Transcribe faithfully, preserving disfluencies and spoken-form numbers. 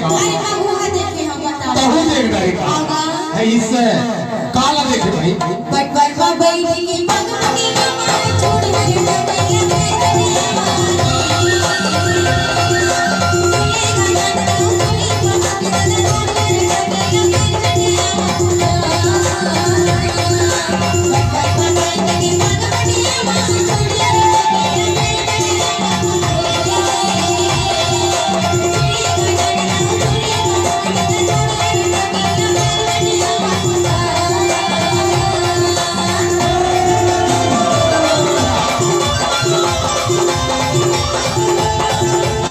अरे बाबू, हाँ देखे हम, बता। तहू देख डारे का? हाँ, हाँ। है इसे काला देखे भाई। पटवर में बैठ के